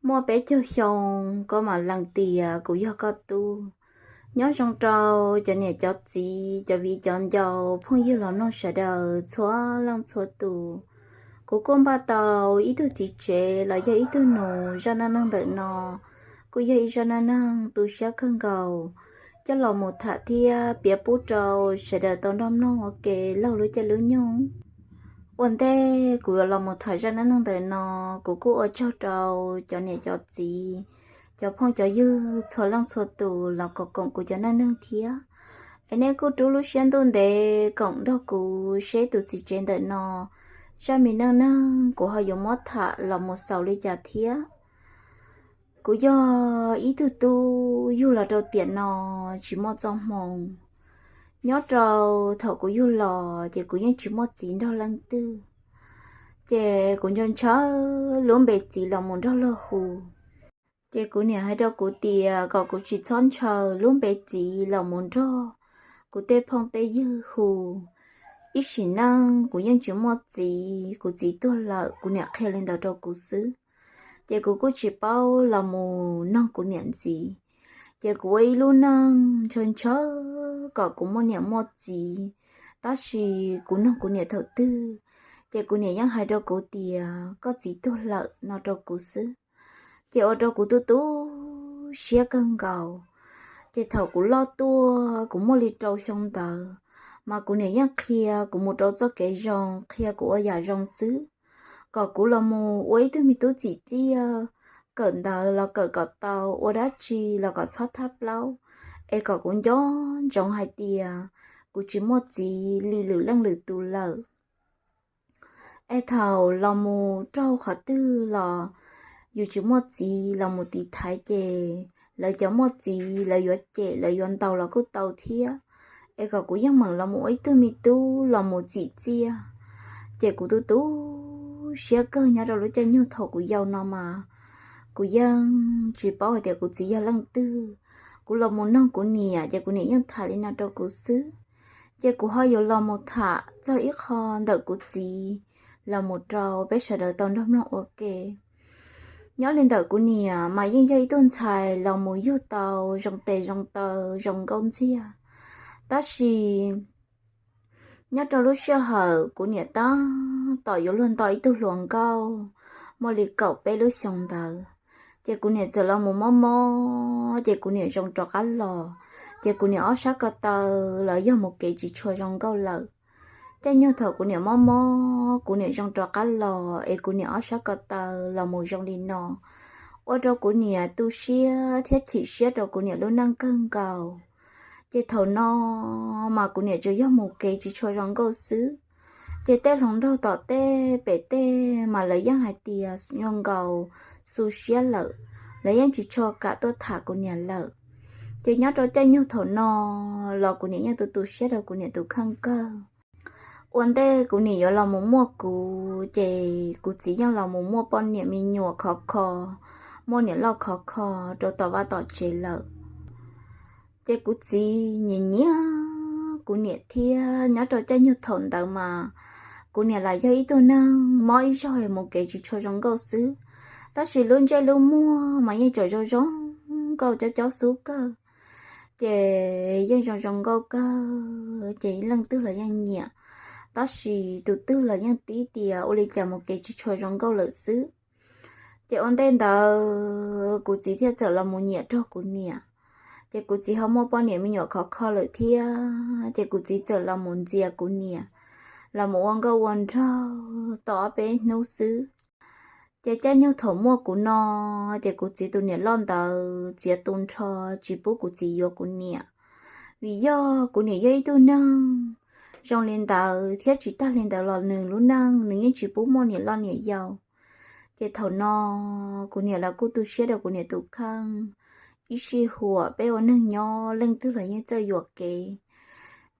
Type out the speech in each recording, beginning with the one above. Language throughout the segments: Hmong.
Muaj peb caug xyoo koj mam lees tias kuv yog koj tub. Nyob zoo rau cov niam cov txiv, cov viv cov ncaus, phooj ywg los mloog sawv daws txhua leej txhua tus. Kuv kuj npaj tau ib tug txiv tsev los yog ib tug nus. Zaj neej neeg ntawm no kuj yog ib zaj neej neeg tu siab kawg nkaus, coj los mus tham thiab piav pub rau sawv daws tau nrog mloog ua ke laug lub caij lub nyoog. Ua ntej kuv yuav los mus tham zaj neej neeg ntawm no, kuv kuj ua tsaug rau cov niam cov txiv, cov phooj cov ywg txhua leej txhua tus los koom koom kuv cov neej neeg thiab. Es nej kuj rub lub siab ntuj ntev koom nrog kuv seb tus txiv tsev ntawm no zaj me neej neeg kuv ho yuav muab tham los mus xaus li cas thiab. Kuv yog ib tug tub yug los rau tiam no tsis muaj txoj hmoo. Nyob rau thaum kuv yug los ces kuv yeej tsis muaj txiv nrog leej twg. Ces kuv ntshaw ntshaw lub npe txiv los mus nrog luag hu. Ces kuv niam hais rau kuv tias kom kuv tsis txhob ntshaw lub npe txiv los mus nrog kuv tej phooj tej ywg hu. Ib sim neej kuv yeej tsis muaj txiv, kuv txiv tuag lawm, kuv niam qhia li ntawd rau kuv xwb. Ces kuv kuj tsis paub los mus noog kuv niam ntxiv. Ces kuv ua ib lub neej ntshaw ntshaw kom kuv muaj niam muaj txiv, tab sis kuv noog kuv niam thaum twg, ces kuv niam yeej hais rau kuv tias koj txiv tuag lawm no rau kuv xwb. Ces ua rau kuv tu tu siab kawg nkaus. Ces thaum kuv loj tuaj kuv muaj li rau xyoo ntawd, mas kuv niam yeej qhia kuv mus rau txoj kev zoo, qhia kuv ua yam zoo xwb, kom kuv los mus ua ib tug me tub txim txiaj, kawm ntawv los kawm kom tau, ua dab tsi los kom txhob thab plaub, es kom kuv nco ntsoov hais tias kuv tsis muaj txiv li lwm leej lwm tus lawm. Es thaum los mus raug qhov twg los yus tsis muaj txiv los mus tiv thaiv ces lawv cov muaj txiv lawv yuav cem lawv yuav ntaus los kuj tau thiab. Es kom kuv yeej meem los mus ua ib tug me tub los mus txim txiaj. Ces kuv tu tu siab kawg nyob rau lub caij nyoog thaum kuv yau no mas kuv yeej tsis paub hais tias kuv txiv yog leej twg. Kuv los mus noog kuv niam ces kuv niam yeej tham li no rau kuv xwb. Ces kuv ho yuav los mus tham txog ib qho ntawm kuv txiv los mus rau peb sawv daws tau nrog mloog ua ke. Nyob li ntawm kuv niam mas yeej yog ib tug ntxhais los mus yug tau zoo tes zoo taw zoo nkauj ntxiag. Tab sis nyob rau lub sij hawm kuv niam tab tom yuav luag nto ib tug hluas nkauj, muaj li kaum peb lub xyoo ntawd, ces kuv niam txawm los mus mob mob, ces kuv niam zoo rov qab los, ces kuv niam ob sab ko taw los yog mus kev tsis tshua zoo nkauj lawm. Caij nyoog thaum kuv niam mob mob, kuv niam zoo rov qab los es kuv niam ob sab ko taw los mus zoo li no, ua rau kuv niam tu siab thiab chim siab rau kuv niam lub neej kawg nkaus. Ces thaum no mas kuv niam tsuas yog mus kev tsis tshua zoo nkauj xwb. Ces tej hluas nraug tom tej pem tej mas lawv yeej hais tias zoo nkaus xu siab lawm, lawv yeej tsis tshua kam tuaj tham kuv niam lawm. Ces nyob rau caij nyoog thaum no los kuv niam yeej tu tu siab rau kuv niam tus kheej kawg. Ua ntej kuv niam yuav los mus muaj kuv ces kuv txiv yeej los mus muaj poj niam me nyuam khov kho, muaj niam loj khov kho rau tom vaj tom tsev lawm. Ces kuv txiv nyiam nyiam kuv niam thiab nyob rau caij nyoog thaum ntawd mas kuv niam los yog ib tug neeg mob ib zaug mus kev tsis tshua zoo nkauj xwb, tab sis lub ntsej lub muag mas yeej tseem zoo zoo nkauj cob cob xub kawg. Ces yeej zoo zoo nkauj kawg ces leej twg los yeej nyiam, tab sis tus twg los yeej tib tias ua li cas mus kev tsis tshua zoo nkauj lawm xwb. Ces ua ntej ntawd kuv txiv thiaj txawm los mus nyiam raug kuv niam. Ces kuv txiv ho muaj poj niam me nyuam khov kho lawm thiab, ces kuv txiv txawm los mus ntxias kuv niam, los mus ua nkauj ua nraug tau ob peb hnub xwb. Ces caij nyoog thaum muaj kuv no, ces kuv txiv tus niam loj ntawd txiav tu nrho tsis pub kuv txiv yuav kuv niam. Vim yog kuv niam yog ib tug neeg zoo li ntawd thiab tsis tag li ntawd los nws lub neej nws yeej tsis pub muaj niam loj niam yau. Ces thaum no kuv niam los kuj tu siab rau kuv niam tus kheej. Ib sij huam peb ua neeg nyob leej twg los yeej txawj yuam kev.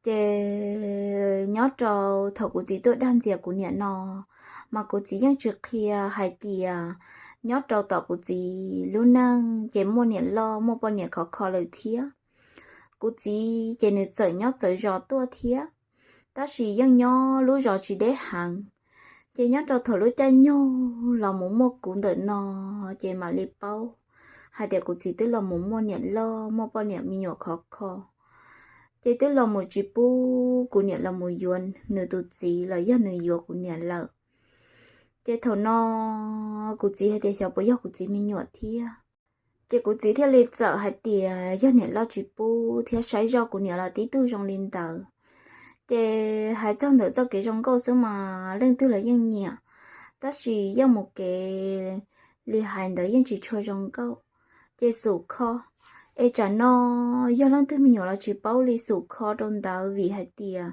Ces nyob rau thaum kuv txiv tuaj dag ntxias kuv niam no, mas kuv txiv yeej tsis qhia hais tias nyob rau tom kuv txiv lub neej ces muaj niam loj muaj poj niam khov kho lawm thiab. Kuv txiv ces nws txawm nyob txawv zos tuaj thiab, tab sis yeej nyob lub zos tsis deb heev. Ces nyob rau thaum lub caij nyoog los mus muaj kuv ntawm no, ces mam li paub hais tias kuv txiv twb los mus muaj niam loj, muaj poj niam me nyuam khov kho. Ces twb los mus tsis pub kuv niam los mus yuav nws tus txiv los yog nws yuav kuv niam lawm. Ces thaum no kuv txiv hais tias xyov puas yog kuv txiv me nyuam thiab. Ces kuv txiv thiaj li txawm hais tias yog niam loj tsis pub thiab saib zoj kuv niam los tib tug zoo li ntawd. Ces hais txog ntawm txoj kev zoo nkauj xwb mas leej twg los yeej nyiam, tab sis yeej mus kev li hais ntawd yeej tsis tshua zoo nkauj. Ces xum kho, es tsam no yog leej twg me nyuam los tsis paub li xum kho rau ntawd vim hais tias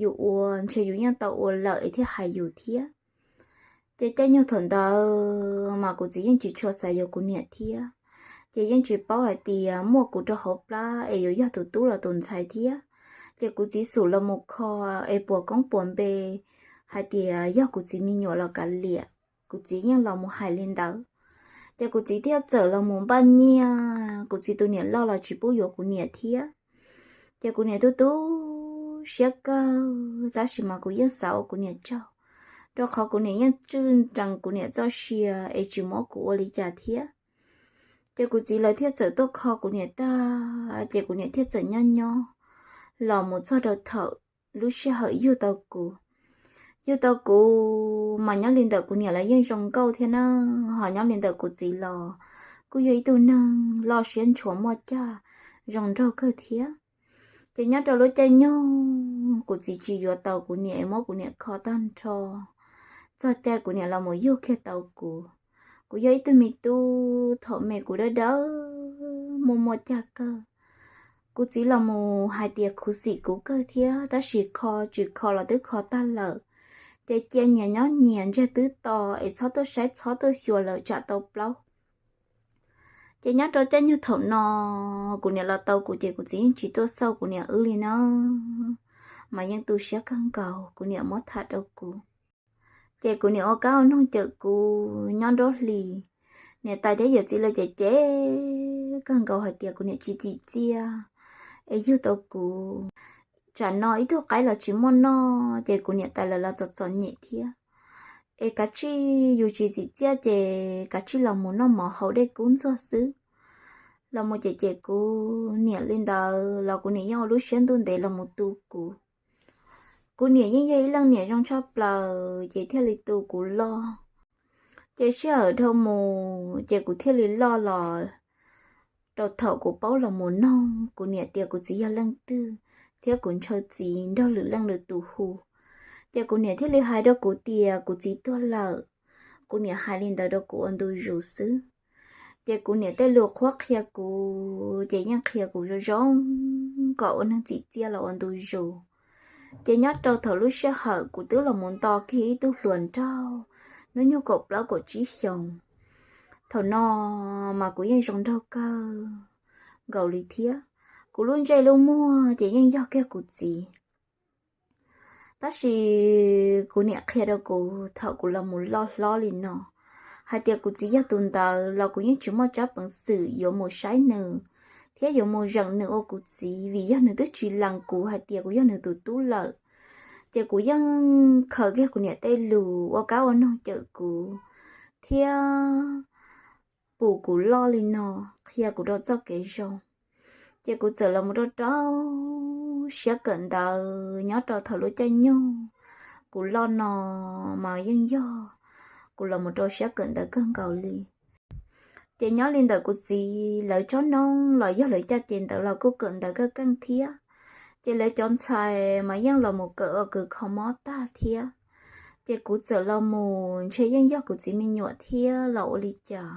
yus ua ntshe yus yeej tau ua lawm es thiaj hais yus thiab. Ces caij nyoog thaum ntawd mas kuv txiv yeej tsis tshua xav yuav kuv niam thiab. Ces yeej tsis paub hais tias muaj kuv rau hauv plab es yuav yog tus tub los tus ntxhais thiab. Ces kuv txiv xum los mus kho es puas koob puas npe hais tias yog kuv txiv me nyuam los kav liam, kuv txiv yeej los mus hais li ntawd. Ces kuv txiv thiaj txawm los mus npaj nyiaj, kuv txiv tus niam loj los tsis pub yuav kuv niam thiab. Ces kuv niam tu tu siab kawg, tab sis mas kuv yeej xav ua kuv niam tsaug, rau qhov kuv niam yeej txwj nrees kuv niam txoj sia es tsis muab kuv ua li cas thiab. Ces kuv txiv lawv thiaj txawm tuaj kho kuv niam tag, ces kuv niam thiaj txawm nyob nyob los mus txog rau thaum lub sij hawm yug tau kuv. Yug tau kuv mas nyob li ntawm kuv niam los yeej zoo nkauj thiab na, ho nyob li ntawm kuv txiv los kuj yog ib tug neeg loj siab ntshua muaj caj zoo nraug kawg thiab. Ces nyob rau lub caij nyoog kuv txiv tsis yuav tau kuv niam es muab kuv niam kho tag nrho, txog caij kuv niam los mus yug kiag tau kuv. Kuv yog ib tug me tub thaum me kuv dawb dawb muaj muaj caj kawg. Kuv txiv los mus hais tias khuv xim kuv kawg thiab, tab sis kho tsis kho los twb kho tag lawm. Ces cia nyias nyob nyias ntsiag twb to es txhob tuaj saib txhob tuaj xyuas lawm tsam tau plaub. Ces nyob rau caij nyoog thaum no kuv niam los tau kuv ces kuv txiv yeej tsis tuaj xauj kuv niam wb li na, mas yeej tu siab kawg nkaus kuv niam muab tham rau kuv. Ces kuv niam ua kab ua noog cawm kuv nyob nruab hlis. Niam tais thiab yawm txiv lawv cem cem kawg nkaus hais tias kuv niam tsis tsim txiaj es yug tau kuv, tsam no ib tug qaib los tsis muaj noj, ces kuv niam tais lawv los txom txom nyem thiab. Es kav tsij yus tsis tsim txiaj ces kav tsij los mus noj mov haus dej kub ntxuag xwb. Los mus cem cem kuv niam li ntawd los kuv niam yeej ua lub siab ntuj ntev los mus tu kuv. Kuv niam yeej yog ib leej niam zoo tshaj plaws ces thiaj li tu kuv loj. Ces sij hawm dhau mus ces kuv thiaj li loj los rau thaum kuv paub los mus noog kuv niam tias kuv txiv yog leej twg, thiab kuv ntshaw txiv nrog lwm leej lwm tus hu. Ces kuv niam thiaj li hais rau kuv tias kuv txiv tuag lawm. Kuv niam hais li ntawd rau kuv ua ntu zus xwb. Ces kuv niam tej lus qhuab qhia kuv ces yeej qhia kuv zoo zoo kom ua neeg tsim txiaj los ua ntu zus. Ces nyob rau thaum lub sij hawm kuv twb los mus nto kiag ib tug hluas nraug hnub nyoog kaum plaub kaum tsib xyoos. Thaum no mas kuv yeej zoo nraug kawg nkaus li thiab. Kuv lub ntsej lub muag ces yeej yog kiag kuv txiv. Tab sis kuv niam qhia rau kuv thaum kuv los mus loj hlob li no hais tias kuv txiv yog tus ntawd los kuv yeej tsis muaj tsab peev xwm yuav mus saib nws thiab yuav mus zeem nws ua kuv txiv vim yog nws twb tsis lees kuv hais tias kuv yog nws tus tub lawm. Ces kuv yeej khaws kiag kuv niam tej lus ua kab ua noog cawm kuv thiab pum kuv loj li no, qhia kuv rau txoj kev zoo. Ces kuv txawm los mus rau rau siab kawm ntawv nyob rau thaum lub caij nyoog kuv loj no mas yeej yog kuv los mus rau siab kawm ntawv kawg nkaus li. Ces nyob li ntawm kuv txiv lawv tsob noob los yog lawv caj ces ntawd los kuj kawm ntawv kawg keej thiab. Ces lawv cov ntxhais mas yeej los mus kawm ua kws kho mob tag thiab. Ces kuv txawm los mus ntshe yeej yog kuv txiv me nyuam thiab los ua li cas,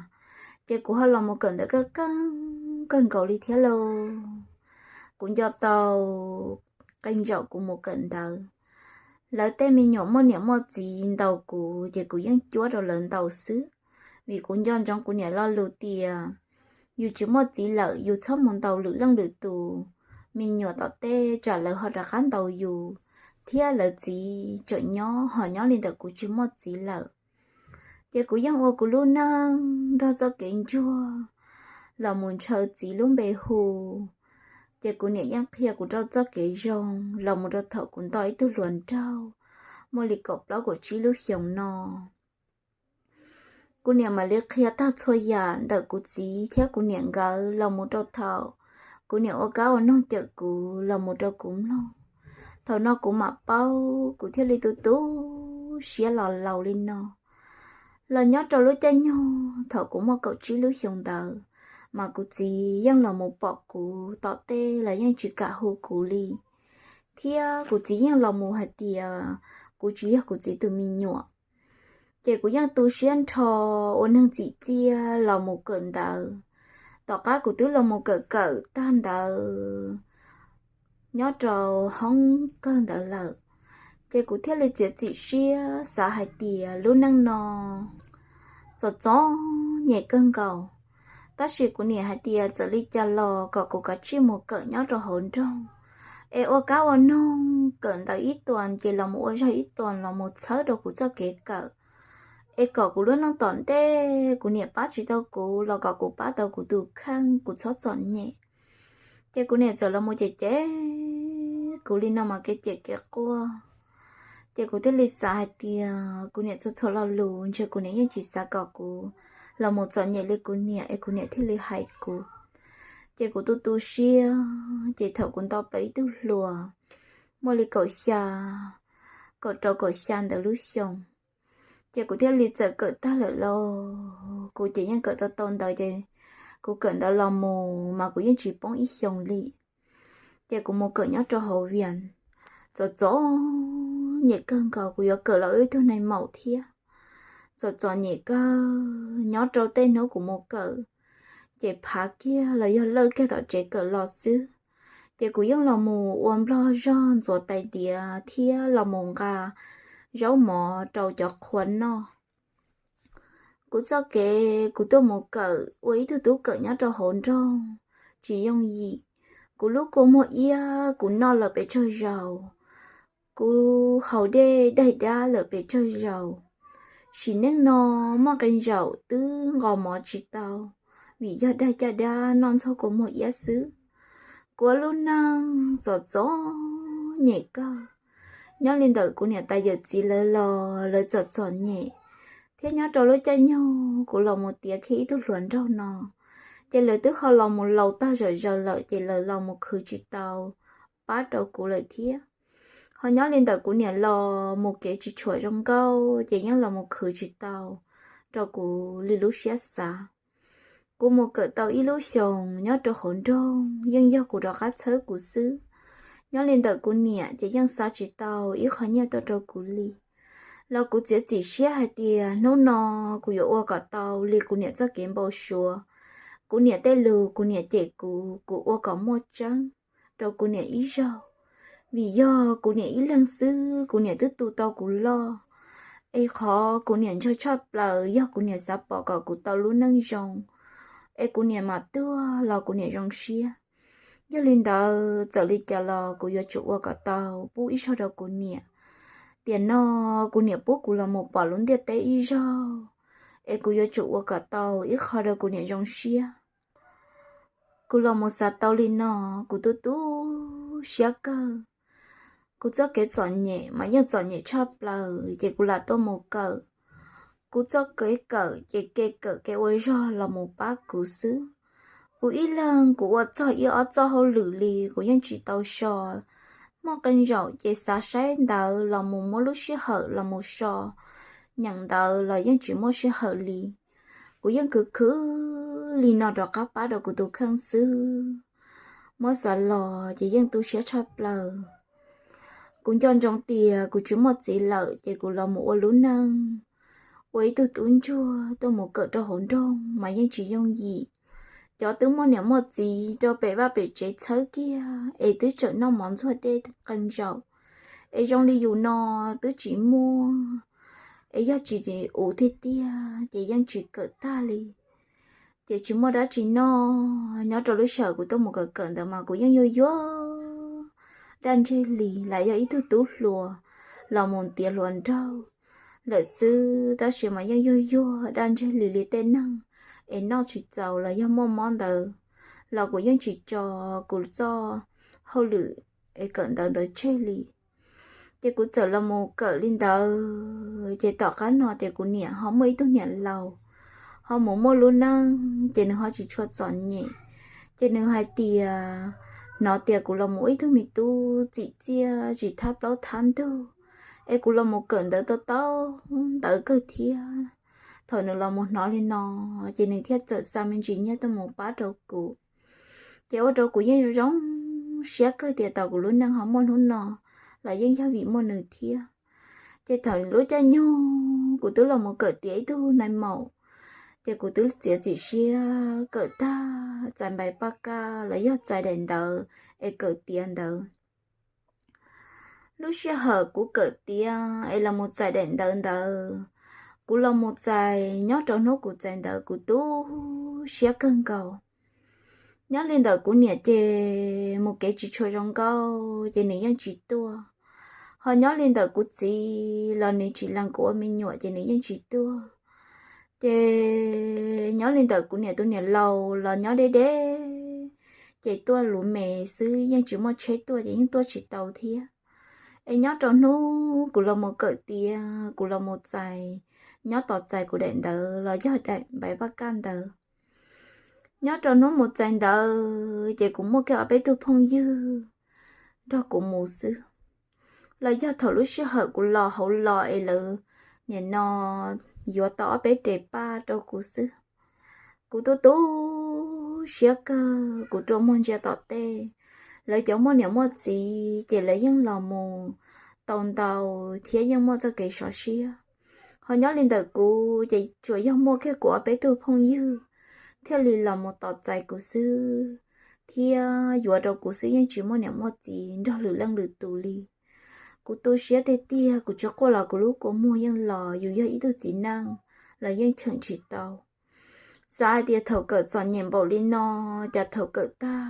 ces kuv ho los mus kawm ntawv kawg keej kawg nkaus li thiab lauj. Kuv nco tau qee zaum kuv mus kawm ntawv, lawv tej me nyuam muaj niam muaj txiv ntaus kuv ces kuv yeej cuab rau lawv ntaus xwb. Vim kuv nco ntsoov kuv niam lo lus tias yus tsis muaj txiv lawm yus txhob mus ntaus lwm leej lwm tus me nyuam tom tej tsam lawv ho rov qab ntaus yus thiab lawv txiv tseem nyob ho nyob li ntawm kuv tsis muaj txiv lawm. Ces kuv yeej ua kuv lub neej nrog txoj kev ntsuag los mus ntshaw txiv lub npe hu. Ces kuv niam yeej qhia kuv rau txoj kev zoo los mus rau thaum kuv nto ib tug hluas nraug muaj li kaum plaub kaum tsib lub xyoos no. Kuv niam mam li qhia tag txhua yam ntawm kuv txiv thiab kuv niam nkawd los mus rau thaum kuv niam ua kab ua noog cawm kuv los mus rau kuv mloog. Thaum no kuv mam paub, kuv thiaj li tu tu siab los laus li no. Los nyob rau lub caij nyoog thaum kuv muaj kaum tsib lub xyoos ntawd, mas kuv txiv yeej los mus pom kuv tom tej los yeej tsis kam hu kuv li, thiab kuv txiv yeej los mus hais tias kuv tsis yog kuv txiv tus me nyuam. Ces kuv yeej tu siab nrho ua neeg txim txiaj los mus kawm ntawv. Tom qab kuv twb los mus kawm kawm tag ntawd nyob rau hoob kawg ntawd lawm, ces kuv thiaj li txiav txim siab xav hais tias lub neej no txom txom nyem kawg nkaus. Tab sis kuv niam hais tias txawm li cas los kom kuv kav tsij mus kawm nyob rau hauv nroog, es ua kab ua noog kawm ntawv ib tuas ces los mus ua zog ib tuas los mus txhawb rau kuv txoj kev kawm, es kom kuv lub neej tom ntej kuv niam pab tsis tau kuv los kom kuv pab tau kuv tus kheej, kuv txhob txom nyem. Ces kuv niam txawm los mus cem cem kuv li no mas kev cem kev quaj. Ces kuv thiaj li xav hais tias kuv niam txhua txhua lo lus ntshe kuv niam yeej tsis xav kom kuv los mus txom nyem li kuv niam es kuv niam thiaj li hais kuv. Ces kuv tu tu siab, ces thaum kuv nto plaws ib tug hluas, muaj li kaum xya, kaum rau kaum xya ntawd lub xyoo, ces kuv thiaj li txawm kawm tag lawm lauj. Kuv ces yeej kawm tau tau ntawd ces kuv kawm ntawv los mus mas kuv yeej tsis poob ib xyoos li. Ces kuv mus kawm nyob rau hauv Vias, txom txom nyem kawg nkaus, kuv yuav kawm los ua ib tug nai maum thiab. Txom txom nyem kawg, nyob rau tej hnub kuv mus kawm, ces phav kiag los yog lawj kiag tom tsev kawm los xwb. Ces kuv yeej los mus ua nplog zog ntxuav tais diav thiab los mus nqa zaub mov rau cov qhua noj. Kuv txoj kev kuv tuaj mus kawm ua ib tug tub kawm nyob rau hauv nroog tsis yooj yim. Kuv lub kua muag iab kuv noj lawm pes tsawg zaus, kuv haus dej daig dab lawm pes tsawg zaus. Sim neej no muaj qee zaum twb nqos mov tsis tau, vim yog daig caj dab noj ntxuag kua muag iab xwb. Kuv ua lub neej txom txom nyem kawg. Nyob li ntawm kuv niam tais yawm txiv lawv los lawv txom txom nyem, thiab nyob rau lub caij nyoog kuv los mus tiav kiag ib tug hluas nraug no, ces lawv twb ho los mus laus tag zom zaws lawm ces lawv los mus khwv tsis tau pab rau kuv lawm thiab. Ho nyob li ntawm kuv niam los mus kev tsis tshuam zoo nkauj ces yeej los mus khwv tsis tau rau kuv li lub siab xav. Kuv mus kawm tau ib lub xyoos nyob rau hauv nroog yeej yog kuv rov qab txhawb kuv xwb. Nyob li ntawm kuv niam ces yeej xa tsis tau ib qho nyiaj tuaj rau kuv li. Los kuv txiav txim siab hais tias hnub no kuv yuav ua kom tau li kuv niam txoj kev npau suav. Kuv niam tej lus kuv niam cem kuv, kuv ua kom muaj tseeb rau kuv niam ib zaug, vim yog kuv niam ib leeg xwb kuv niam twb tu tau kuv loj. Es qhov kuv niam ntshaw tshaj plaws yog kuv niam xav pom kom kuv tau lub neej zoo, es kuv niam mam tuag los kuv niam zoo siab. Yog li ntawd txawm li cas los kuv yuav tsum ua kom tau pub ib zaug rau kuv niam. Tiam no kuv niam pub kuv los mus pom lub ntiaj teb ib zaug, es kuv yuav tsum ua kom tau ib qho rau kuv niam zoo siab. Kuv los mus xav tau li no, kuv tu tu siab kawg. Kuv txoj kev txom nyem mas yeej txom nyem tshaj plaws ces kuv lam tuaj mus kawm. Kuv txoj kev kawm ces kev kawm kev ua zog los mus pab kuv xwb. Kuv ib leeg kuv ua txog ib ob txoj hauj lwm li kuv yeej tsis tau so. Muaj qee zaum ces xav saib ntawv los mus muab lub sij hawm los mus so, nyeem ntawv los yeej tsis muaj sij hawm li. Kuv yeej khwv khwv li no rov qab pab rau kuv tus kheej xwb. Muab xav los ces yeej tu siab tshaj plaws. Kuv nco ntsoov tias kuv tsis muaj txiv lawm ces kuv los mus ua lub neej ua ib tug tub ntsuag tuaj mus kawm rau hauv nroog mas yeej tsis yooj yim. Cov twb muaj niam muaj txiv rau pem vaj pem tsev txhawb kiag es twb tseem noj mov ntxuag dej qee zaum, es zoo li yus no twb tsis muaj, es yog tsis tiv ub tiag tiag ces yeej tsis kawm tag li. Ces tsis muaj dab tsi noj, nyob rau lub sij hawm kuv tuaj mus kawm kawm ntawd mas kuv yeej yuag yuag daj ntseg li, lam yog ib tug tub hluas los mus tiav hluas nraug lawm xwb, tab sis mas yeej yuag yuag daj ntseg li li tej neeg es noj tsis txaus los yog muaj mob ntawd los kuv yeej tsis tso kuv txoj hauj lwm es kawm ntawv ntawd tseg li. Ces kuv txawm los mus kawm li ntawd, ces tom qab no ces kuv niam ho muaj ib tug niam laus ho mus muaj lub neej, ces nws ho tsis tshua txom nyem. Ces nws hais tias, hnov tias kuv los mus ib tug me tub txim txiaj tsis thab plaub thab ntug, es kuv los mus kawm ntawv tau tau ntawv kawg thiab. Thaum nws los mus hnov li no, ces nws thiaj txawm xa me ntsis nyiaj tuaj mus pab rau kuv. Ces ua rau kuv yeej zoo siab kawg tias tau kuv lub neej ho muaj hnub no los yeej yog vim muaj nws thiab. Ces thaum lub caij nyoog kuv twb los mus kawm tiav ib tug nai maum, ces kuv twb txiav txim siab kawm tag txais npais paj kaj los yog txais daim ntawv es kawm tiav ntawd. Lub sij hawm kuv kawm tiav es los mus txais daim ntawv ntawd, kuv los mus txais, nyob rau hnub kuv txais ntawv kuv tu siab kawg nkaus. Nyob li ntawm kuv niam ces mus kev tsis tshua zoo nkauj ces nws yeej tsis tuaj. Ho nyob li ntawm kuv txiv los nws tsis lees kuv ua me nyuam ces nws yeej tsis tuaj. Ces nyob li ntawm kuv niam tus niam laus los nyob deb deb, ces tuaj luv me xwb, yeej tsis muaj tsheb tuaj ces yeej tuaj tsis tau thiab. Es nyob rau hnub kuv los mus kawm tiav, kuv los mus txais, nyob tos txais kuv daim ntawv los yog daim npais paj kaj ntawd. Nyob rau hnub mus txais ntawv ces kuv muaj kiag ob peb tug phooj ywg nrog kuv mus xwb. Los yog thaum lub sij hawm kuv los hauv los es lawv nim no yuav tau ob peb res paj rau kuv xwb. Kuv tu tu siab kawg, kuv rua muag ntsia tom tej, lawv cov muaj niam muaj txiv ces lawv yeej los mus tau ntau thiab yeej muaj txoj kev sov siab. Ho nyob li ntawm kuv ces tsuas yog muaj kiag kuv ob peb tug phooj ywg thiaj li los mus tos txais kuv xwb, thiab yuav rau kuv xwb, yeej tsis muaj niam muaj txiv nrog lwm leej lwm tus li. Kuv tu siab tiag tiag, kuv tsis quaj los kuv lub kua muag yeej los, yus yog ib tug txiv neej los yeej cheem tsis tau. Xav hais tias thaum kawm txom nyem npaum li no, cas thaum kawm tag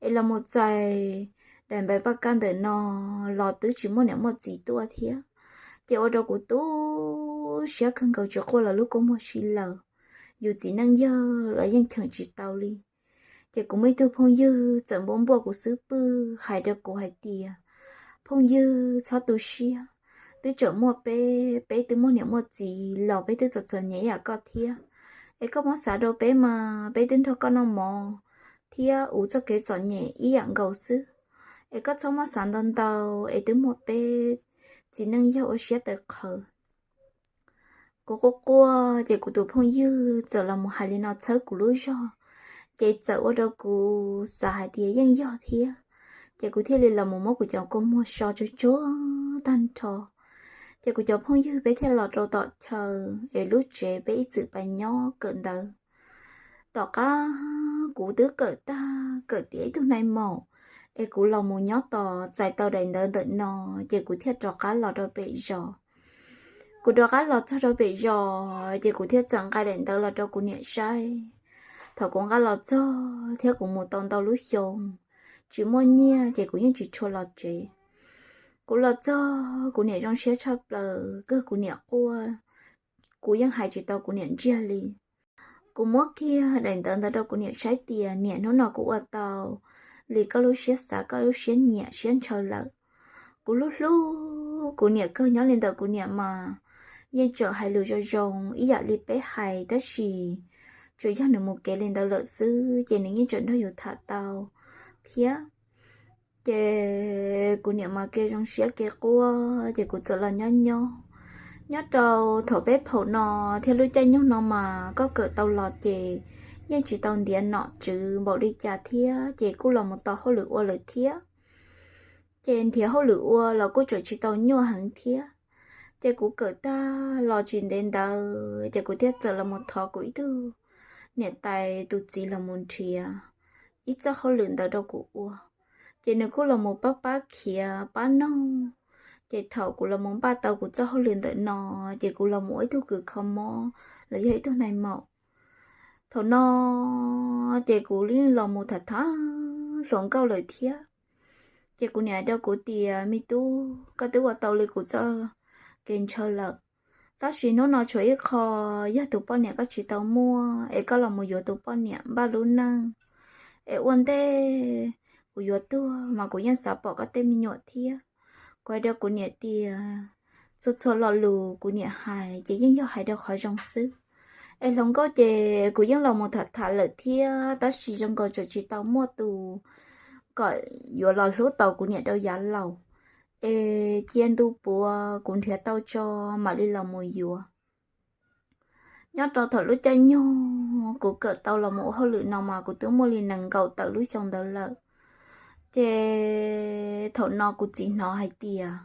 es los mus txais daim npais paj kaj ntawm no los twb tsis muaj niam muaj txiv tuaj thiab. Ces ua rau kuv tu siab kawg nkaus, tsis quaj los lub kua muag si lawm, yus txiv neej yawg los yeej cheem tsis tau li. Ces kuv muaj ib tug phooj ywg txawm npuaj npuaj kuv xub pwg hais rau kuv hais tias, phooj ywg, txhob tu siab, twb tseem muaj peb, peb twb muaj niam muaj txiv los peb twb txom txom nyem ib yam koj thiab. Es koj muab xav rau peb mas peb twb nrog koj noj mov thiab ua txoj kev txom nyem ib yam nkaus xwb. Es koj txhob muab xav ntau ntau, es twb muaj peb, txiv neej yog ua siab tawv qhawv. Kuv quaj quaj ces kuv tus phooj ywg txawm los mus hais li no txhawb kuv lub zog, ces txawm ua rau kuv xav hais tias yeej yog thiab. Ces kuv thiaj li los mus muab kuv cov kua muag so tsuag tsuag tag nrho. Ces kuv cov phooj ywg peb thiaj los rau tom chaw, es lub tsev peb ib txwm pais nyob kawm ntawv. Tom qab kuv twb kawm tag kawm tiav ib tug nai maum, es kuv los mus nyob tos txais tau daim ntawv ntawm no, ces kuv thiaj rov qab los rau pem zos. Kuv rov qab los txog rau pem zos ces kuv thiaj txawm nqa daim ntawv los rau kuv niam saib. Thaum kuv nqa los txog thiab kuv mus tau ntau lub xyoo tsis muaj nyiaj ces kuv yeej tsis tshua los tsev. Kuv los txog kuv niam zoo siab tshaj plaws, kawg kuv niam quaj, kuv yeej hais tsis tau kuv niam ntsiag li. Kuv muab kiag daim ntawv ntawd rau kuv niam saib tias, niam, hnub no kuv ua tau li koj lub siab xav, koj lub siab nyiam siab ntshaw lawm. Kuv hlub hlub kuv niam kawg, nyob li ntawm kuv niam mas yeej tseem hais lus zoo zoo ib yam li peb hais, tab sis tsuas yog nws mus kev li ntawd lawm xwb ces nws yeej tseem nrog yus tham tau thiab. Ces kuv niam mas kev zoo siab kev quaj ces kuv txawm los nyob nyob. Nyob rau thaum peb phaum no thiab lub caij nyoog no mas koj kawm tau los ces yeej tsis tau ntiav nom tswv npaum li cas thiab, ces kuj los mus tau hauj lwm ua lawm thiab. Ces nrhiav hauj lwm ua los kuj tseem tsis tau nyuaj heev thiab. Ces kuv kawm tag los tsis ntev ntawd ces kuv thiaj txawm los mus thov kuv ib tug niam tais tus txiv los mus nrhiav ib txoj hauj lwm ntawd rau kuv ua. Ces nws kuj los mus pab pab khiav pab noog. Ces thaum kuv los mus npaj tau kuv txoj hauj lwm ntawm no, ces kuv los mus ua ib tug kws kho mob los yog ib tug nai maum. Thaum no ces kuv yeej los mus tham tham hluas nkauj lawm thiab. Ces kuv niam hais rau kuv tias, me tub, koj twb ua tau li kuv txoj kev ntshaw lawm, tab sis hnub no tshuav ib qho yog tus poj niam koj tsis tau muaj, es koj los mus yuav tus poj niam npaj lub neej, es ua ntej kuv yuav tuag mas kuv yeej xav pom koj tej me nyuam thiab. Kuv hais rau kuv niam tias txhua txhua lo lus kuv niam hais ces yeej yog hais rau qhov zoo xwb. Es hluas nkauj ces kuv yeej los mus tham tham lawm thiab, tab sis zoo nkaus tseem tsis tau muaj tus kom yuav los hlub tau kuv niam rau yav laus. Es cia ntu puav kuv nrhiav tau tso mam li los mus yuav. Nyob rau thaum lub caij nyoog kuv kawm tau los mus ua hauj lwm no mas kuv twb muaj li nees nkaum tawm lub xyoo ntawd lawm. Ces thaum no kuv txiv hnov hais tias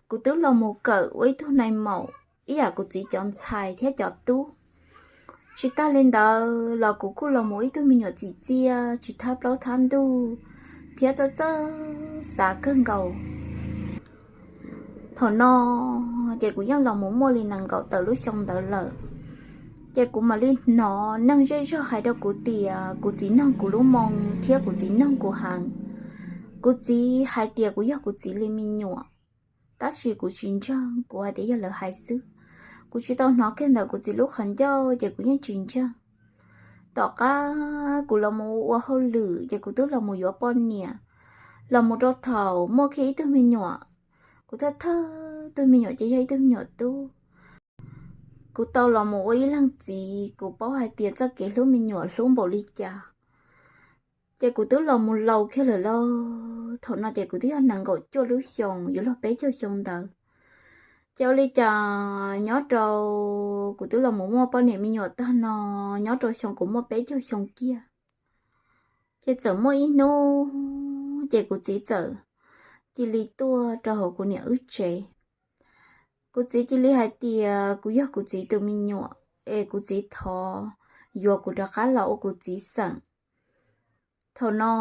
kuv twb los mus kawm ua ib tug nai maum ib yam kuv txiv cov ntxhais thiab cov tub. Tsis tag li ntawd los kuv kuj los mus ua ib tug me nyuam txim txiaj tsis thab plaub thab ntug thiab txawj txawj xav kawg nkaus. Thaum no ces kuv yeej los mus muaj li nees nkaum tawm lub xyoo ntawd lawm, ces kuv mam li hnov neeg zej zog hais rau kuv tias kuv txiv noog kuv lub moo thiab kuv txiv noog kuv heev. Kuv txiv hais tias kuv yog kuv txiv li me nyuam, tab sis kuv tsis ntseeg, kuv hais tias yog lawv hais xwb. Kuv tsis tau hnov kiag ntawm kuv txiv lub qhov ncauj ces kuv yeej tsis ntseeg. Tom qab kuv los mus ua hauj lwm ces kuv twb los mus yuav poj niam, los mus rau thaum muaj kiag ib tug me nyuam. Kuv thawj thawj tug me nyuam ces yog ib tug me nyuam tub. Kuv tau los mus ua ib leeg txiv, kuv paub hais tias txoj kev hlub me nyuam hlub npaum li cas. Ces kuv twb los mus laus kiag lawm lauj, thaum no ces kuv twb yog nees nkaum cuaj lub xyoos yuav luag peb caug xyoo ntawd. Ces ua li cas nyob rau kuv twb los mus muaj poj niam me nyuam tag no, nyob rau xyoo kuv muaj peb caug xyoo kiag, ces txawm muaj ib hnub ces kuv txiv txawm cia li tuaj rau hauv kuv niam wb tsev. Kuv txiv cia li hais tias kuv yog kuv txiv tus me nyuam, es kuv txiv thov yuav kuv rov qab los ua kuv txiv xeem. Thaum no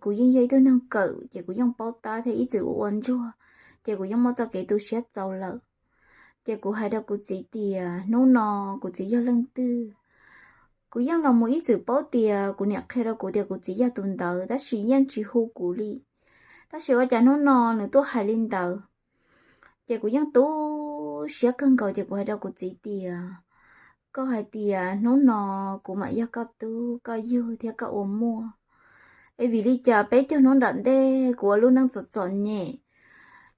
kuv yeej yog ib tug neeg kawm ces kuv yeej paub tab thiab ib txwm ua ua ntsuag, ces kuv yeej muaj txoj kev tu siab txaus lawm. Ces kuv hais rau kuv txiv tias hnub no kuv txiv yog leej twg. Kuv yeej los mus ib txwm paub tias kuv niam qhia rau kuv tias kuv txiv yog tus ntawd, tab sis yeej tsis hu kuv li. Tab sis ua cas hnub no nws tuaj hais li ntawd. Ces kuv yeej tu siab kawg nkaus, ces kuv hais rau kuv txiv tias, koj hais tias hnub no kuv mam yog koj tub koj yug thiab koj ua muaj, es vim li cas peb caug hnub nram ntej kuv ua lub neej txom txom nyem,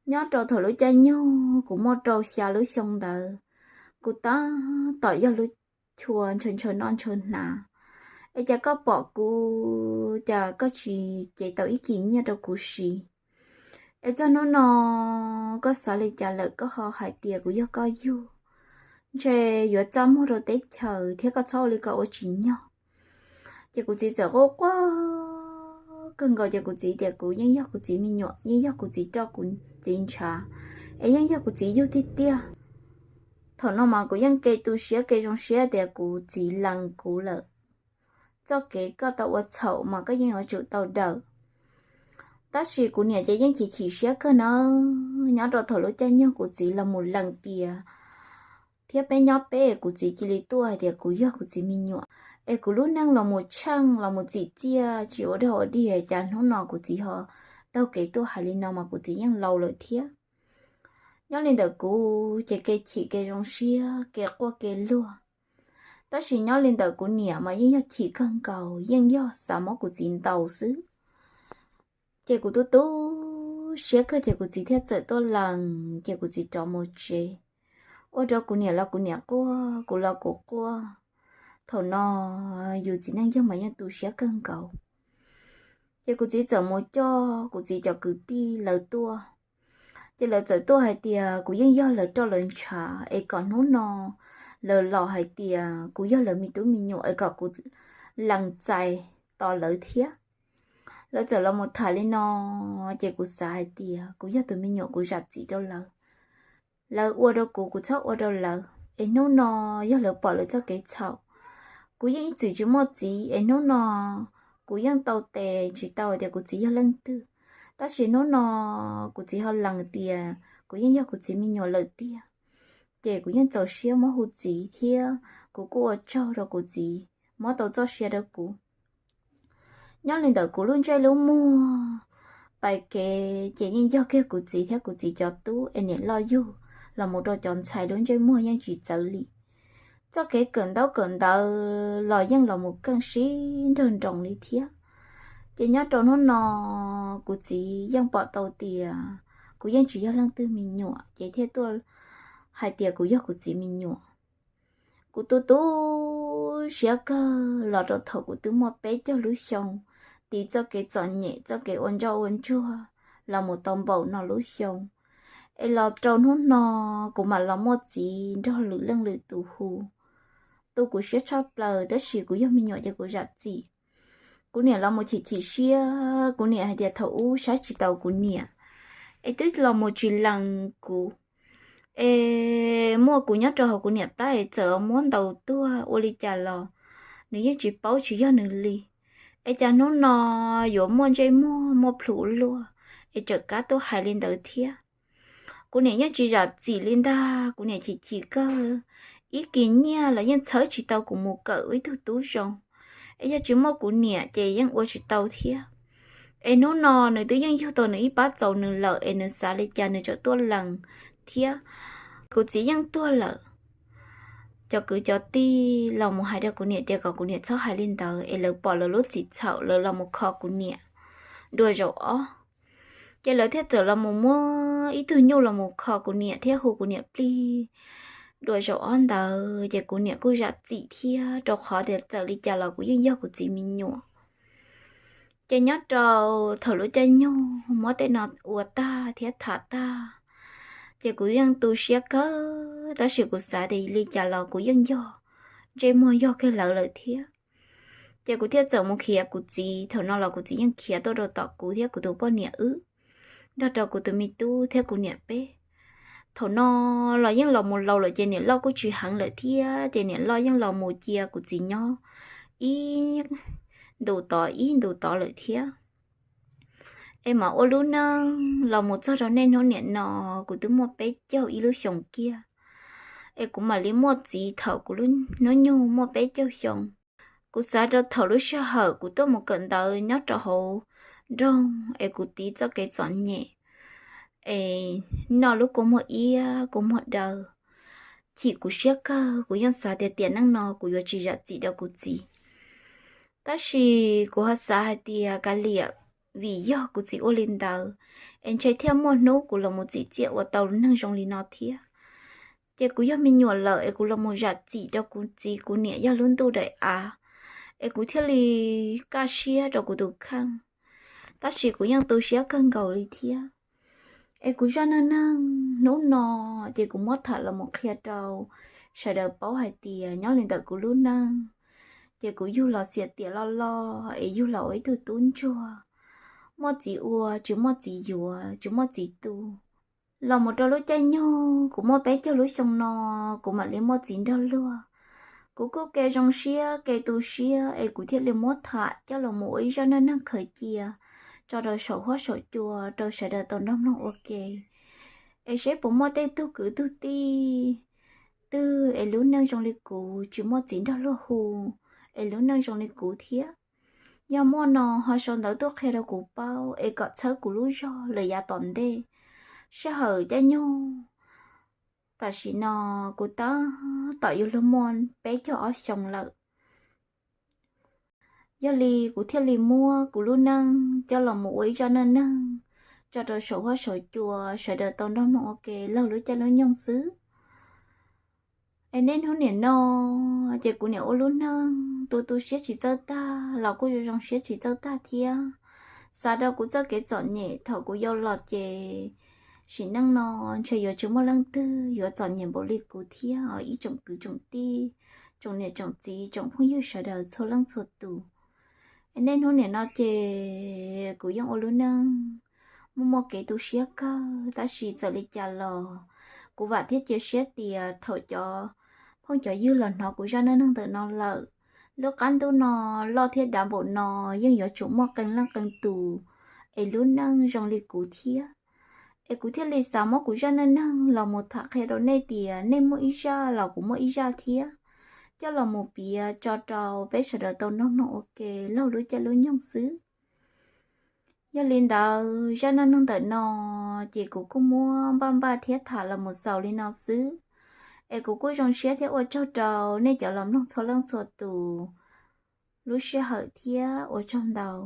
nyob rau thaum lub caij nyoog kuv muaj rau xya lub xyoo ntawd, kuv tab tom yog lub chua ntshaw ntshaw noj ntshaw hnav, es cas koj pom kuv, cas koj tsis cev tau ib kis nyiaj rau kuv siv? Es txog hnub no koj xav li cas lawm, koj ho hais tias kuv yog koj yug, ntshe yuav txaj muag rau teb chaws thiab koj txhob ua li ko ua tsis nyog. Ces kuv txiv txawm quaj quaj kawg nkaus, ces kuv txiv tias kuv yeej yog kuv txiv me nyuam, yeej yog kuv txiv roj kuv txiv ntshav, es yeej yog kuv txiv yug tiag tiag. Thaum no mas kuv yeej ke tu siab ke zoo siab tias kuv txiv lees kuv lawm. Txoj kev koj tau ua txhaum mas koj yeej yuav tsum tau daws. Tab sis kuv niam ces yeej chim chim siab kawg na, nyob rau thaum lub caij nyoog kuv txiv los mus lees tias thiab peb nyob peb, kuv txiv cia li tuaj hais tias kuv yog kuv txiv me nyuam, es kuv lub neej los mus tsheej los mus txim txiaj tsis ua dog ua dig, cas hnub no kuv txiv ho taug kev tuaj hais li no mas kuv txiv yeej laus lawm thiab. Nyob li ntawm kuv ces kev chim kev zoo siab kev quaj kev luag, tab sis nyob li ntawm kuv niam mas yeej yog chim kawg nkaus, yeej yog xav muab kuv txiv ntaus xwb. Ces kuv tu tu siab kawg ces kuv txiv thiaj txawm tuaj lees, ces kuv txiv rov mus tsev. Ua rau kuv niam los kuv niam quaj, kuv los kuv quaj. Thaum no yus txiv neej yog mas yeej tu siab kawg nkaus. Ces kuv txiv txawm mus coj kuv txiv cov kwv tij lawv tuaj. Ces lawv txawm tuaj hais tias kuv yeej yog lawv roj lawv ntshav, es kom hnub no lawv los hais tias kuv yog lawv me tub me nyuam, es kom kuv lees txais tos lawv thiab. Lawv txawm los mus tham li no, ces kuv xav hais tias kuv yog tus me nyuam kuv zam txim rau lawv. Lawv ua rau kuv, kuv txhob ua rau lawv, es hnub no yog lawv pom lawv txoj kev txhaum. Kuv yeej ib txwm tsis muaj txiv, es hnub no kuv yeej tau tes tsis tau tias kuv txiv yog leej twg, tab sis hnub no kuv txiv ho lees tias kuv yeej yog kuv txiv me nyuam lawm tiag. Ces kuv yeej txaus siab muab hu txiv thiab kuv kuj ua tsaug rau kuv txiv muab tau txoj sia rau kuv. Nyob li ntawm kuv lub ntsej lub muag pais kev ces yeej yog kiag kuv txiv thiab kuv txiv cov tub es niam loj yug los mus rau cov ntxhais lub ntsej muag yeej tsis txawv li. Txoj kev kawm ntaub kawm ntawv los yeej los mus keej sib nrawg nroos li thiab. Ces nyob rau hnub no kuv txiv yeej pom tau tias kuv yeej tsis yog leej twg me nyuam ces thiaj tuaj hais tias kuv yog kuv txiv me nyuam. Kuv tu tu siab kawg los rau thaum kuv twb muaj peb caug lub xyoo, tiv txoj kev txom nyem txoj kev ua ntsoj ua ntsuag los mus tau npaum no lub xyoo, es los rau hnub no kuv mam los muaj txiv nrog lwm leej lwm tus hu. Tu kuv siab tshaj plaws tab sis kuv yog me nyuam ces kuv zam txim. Kuv niam los mus chim chim siab, kuv niam hais tias thaum ub saib tsis taus kuv niam, es twb los mus tsis lees kuv, es muaj kuv nyob rau hauv kuv niam plab es txawm muab ntaus tuag ua li cas los nws yeej tsis paub tsis yog nws li. Es cas hnub no yuav muaj ntsej muag muaj plhus luaj, es txawm kab tuaj hais li ntawd thiab. Kuv niam yeej tsis zam txim li ntag, kuv niam chim chim kawg. Ib kis nyiaj los yeej txhawb tsis tau kuv mus kawm ib tug tub zoo, es yog tsis muaj kuv niam ces yeej ua tsis tau thiab. Es hnub no nws twb yeej yug tau nws ib pab txaus nws lawm es nws xav li cas nws tseem tuaj lees thiab. Kuv txiv yeej tuag lawm, cov kwv cov tij los mus hais rau kuv niam tias kom kuv niam txhob hais li ntawd es lawv pom lawv lub txim txhaum lawv los mus kho kuv niam dua zaum ob. Ces lawv thiaj txawm los mus muab ib tug nyuj los mus kho kuv niam thiab hu kuv niam plig dua zaum ob ntawd, ces kuv niam kuj zam txim thiab, rau qhov tias txawm li cas los kuv yeej yog kuv txiv me nyuam. Ces nyob rau thaum lub caij nyoog muab tej no ua tag thiab tham tag, ces kuv yeej tu siab kawg, tab sis kuv xav tias li cas los kuv yeej yog ntsej muag yog kiag lawv lawm thiab. Ces kuv thiaj txawm mus khiav kuv txiv, thaum no los kuv txiv yeej khiav tuaj rau tom kuv thiab kuv tus poj niam wb, nrog rau kuv tus me tub thiab kuv niam peb. Thaum no los yeej los mus laus lawm ces niam loj kuj tsis heev lawm thiab, ces niam loj yeej los mus cia kuv txiv nyob ib ntus tod ib ntus tod lawm thiab. Es mam ua lub neej los mus txog rau niaj hnub niam no, kuv twb muaj peb caug ib lub xyoos kiag, es kuv mam li muaj txiv thaum kuv lub hnub nyoog muaj peb caug xyoo. Kuv xav rau thaum lub sij hawm kuv tuaj mus kawm ntawv nyob rau hauv nroog es kuv tiv txoj kev txom nyem, es noj lub kua muag iab kua muag daw, chim kuv siab kawg, kuv yeej xav tias tiam neej no kuv yuav tsis zam txim rau kuv txiv. Tab sis kuv ho xav hais tias kav liam, vim yog kuv txiv ua li ntawd, es ntshe thiaj muaj hnub kuv los mus txim txiaj ua tau neeg zoo li no thiab. Ces kuv yog me nyuam lawm es kuv los mus zam txim rau kuv txiv kuv niam yog lub ntuj daim av, es kuv thiaj li kaj siab rau kuv tus kheej. Tab sis kuv yeej tu siab kawg nkaus li thiab. Es kuv zaj neej neeg hnub no, ces kuv muab tham los mus qhia rau sawv daws paub hais tias nyob li ntawm kuv lub neej, ces kuv yug los xiam tiam loj loj es yug los ua ib tug tub ntsuag, muaj txiv ua tsis muaj txiv yuav tsis muaj txiv tu. Los mus rau lub caij nyoog kuv muaj peb caug lub xyoo no, kuv mam li muaj txiv nrog luag. Kuv kuj ke zoo siab ke tu siab es kuv thiaj li muab tham coj los mus ua ib zaj neej neeg khaws cia tso rau saum huab saum cua rau sawv daws tau nrog mloog ua ke. Es seb puas muaj tej tug kwv tug tij twg es lub neej zoo li kuv tsis muaj txiv nrog luag hu, es lub neej zoo li kuv thiab. Yog muaj no ho sau ntawv tuaj qhia rau kuv paub es kom txhawb kuv lub zog lawm yav tom ntej. Sij hawm caij nyoog tam sim no kuv tab tom yuav luag muaj peb caug ob xyoo lawm. Yog li kuv thiaj li muab kuv lub neej coj los mus ua ib zaj neej neeg tso rau saum huab saum cua sawv daws tau nrog mloog ua ke laug lub caij lub nyoog xwb. Es niaj hnub niam no, ces kuv niam ua lub neej tu tu siab tsis txawj tag los kuj zoo zoo siab tsis txawj tag thiab. Xav rau kuv txoj kev txom nyem thaum kuv yau los ces sim neej no ntshe yuav tsis muaj leej twg yuav txom nyem npaum li kuv thiab os ib tsoom kwv tsoom tij, tsoom niam tsoom txiv tsoom phooj ywg sawv daws txhua leej txhua tus. Es niaj hnub niam no ces kuv yeej ua lub neej muaj muaj kev tu siab kawg, tab sis txawm li cas los kuv vam thiab cia siab tias thaum cov phooj cov ywg los hnov kuv zaj neej neeg ntawm no lawm, lub qab ntuj no loj thiab dav npaum no yeej yuav tsum muaj qee leej qee tus es lub neej zoo li kuv thiab. Es kuv thiaj li xav muab kuv zaj neej neeg los mus tham qhia rau nej tias nej muaj ib zaj los kuv muaj ib zaj thiab, coj los mus piav tso rau peb sawv daws tau nrog mloog ua ke laug lub caij lub nyoog xwb. Yog li ntawd zaj neej neeg ntawm no ces kuv kuj muab npaj npaj thiab tham los mus xaus li no xwb. Es kuv kuj zoo siab thiab ua tsaug rau nej cov los mloog txhua leej txhua tus lub sij hawm thiab ua tsaug ntau.